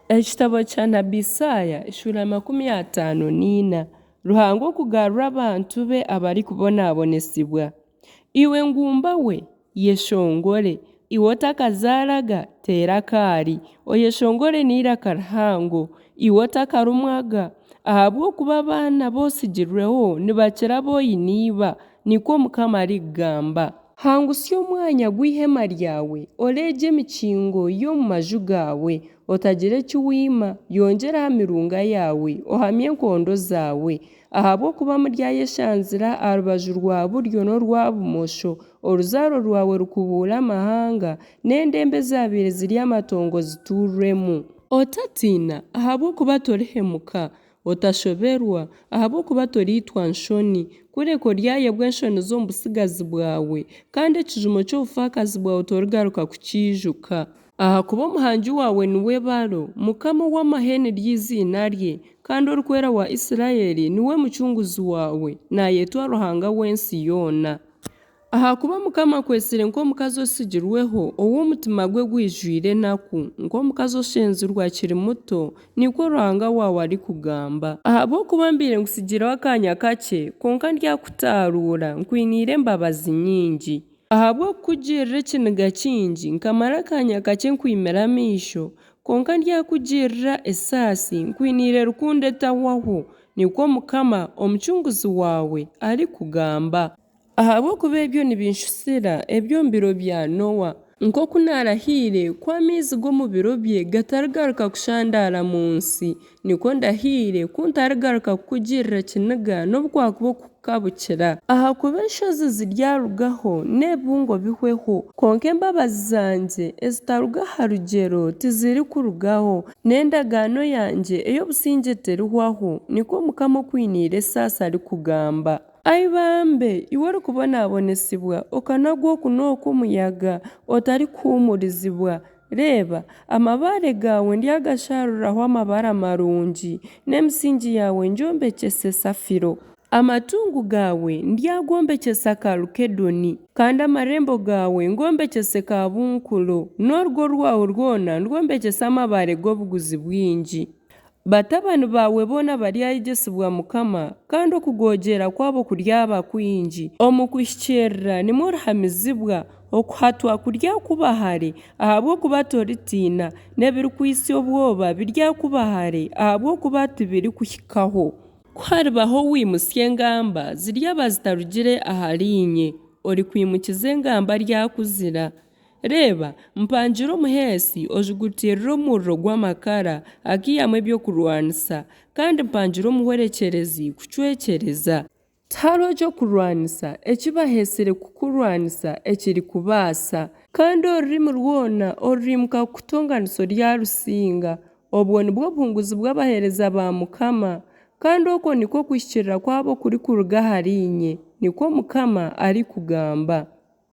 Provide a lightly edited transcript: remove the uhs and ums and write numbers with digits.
Ekitabo kya nabi Isaaya eshuura 54 Ruhanga okugarura abantu be abarikubonabonesibwa. Iwe ngumba we, yeshongore! Iwe otakazaaraga, teera akaari, oyeshongore n'eiraka rihango, iwe otakarumwaga, ahabw'okuba abaana bu otsigirweho nibakira abu oine iba, nikwo Mukama arikugamba. Hangusya omwanya gw'eihema ryawe, oreegye emikingo y'omu maju gaawe, otagira eki waima, yongyera aha mirunga yaawe, ohamye enkondo zaawe. Ahabw'okuba muryayeshanzira aha rubaju rwa buryo n'orwa bumosho, oruzaaro rwawe rukubuure amahanga, n'endembo ezaabaire ziri amatongo zituurwemu. Otatiina, ahabw'okuba torihemuka, Otashoberwa, ahabw'okuba toriitwa nshoni, kureka oryayebwa enshoni z'omu butsigazi bwawe, kandi ekijumo ky'obufaakazi bwawe torigaruka kukiijuka. Ahakuba Omuhangi waawe niwe baro, Mukama ow'amahe niryo iziina rye, kandi Orikwera wa Isiraeli niwe Mucunguzi waawe, naayetwa Ruhanga w'ensi yoona. Ahakuba Mukama akwetsire nk'omukazi otsigirweho, ou omutima gwe gwijwire enaku, nk'omukazi oshenzirwe akiri muto, nikwo Ruhanga waawe arikugamba. Ahabw'okuba mbaire nkutsigireho akaanya kakye, kwonka ndyakutaaruura, nkwiniire embabazi nyingi. Ahabw'okukugirira ekiniga kingi, nkamara akaanya kakye nkwimire amaisho, kwonka ndyakugirira esaasi, nkwiniire rukundo etahwaho, nikwo Mukama, Omucunguzi waawe, arikugamba. Ahabw'okuba ebyo nibinshutsira eby'omu biro bya Noa. Nk'oku naarahiire ku amaizi g'omu biro bye gatarigaruka kushandaara mu nsi, nikwo ndahiire ku ntarigaruka kukugirira kiniga n'obu kwakuba okukukabukira. Ahakuba enshozi ziryarugaho, n'ebibungo bihweho, kwonka embabazi zangye ezitaruga ha rugyero tizirikurugaho, n'endagaano yangye ey'obusingye terihwaho, nikwo Mukama okwiniire esaasi arikugamba. Ai bambe, iwe orikubonabonesibwa, okanagwa oku n'oku omuyaga, otarikuhuumurizibwa! Reeba, amabaare gaawe ndyagasharuriraho amabara marungi, n'emisingi yaawe ngyombekyese safiro. Amatungu gaawe ndyagombekyesa kalukedoni, kandi amarembo gaawe ngombekyese kaabunkulo, n'orugo rwawe rwona ndwombekyese amabaare g'obuguzi bwingi. Batabani baawe boona baryayegyesibwa Mukama, kandi okugogyeera kwabo kuryaba kwingi. Omu kuhikiirira nimwo orihamizibwa, okuhatwa kuryakuba hare, ahabw'okuba toritiina, n'ebirikwitsya obwoba biryakuba hare, ahabw'okuba tibirikuhikaho. Ku haribaho owaimutsya engamba, ziryaba zitarugire ahariinye, orikwimukiza engamba aryakuzira. Reeba, mpangire omuheesi ojugutiirire omuriro gw'amakara, akaihamu eby'okurwanisa, kandi mpangire omuhwerekyerezi kucwekyereza. Tihariho ky'okurwanisa eki baheesire kukurwanisa ekirikubaasa, kandi orurimi rwona oruriimuka kukutonganisa oryarusinga. Obwo nibwo buhunguzi bw'abaheereza ba Mukama, kandi okwo nikwo kuhikiirira kwabo okurikuruga ahariinye, nikwo Mukama arikugamba.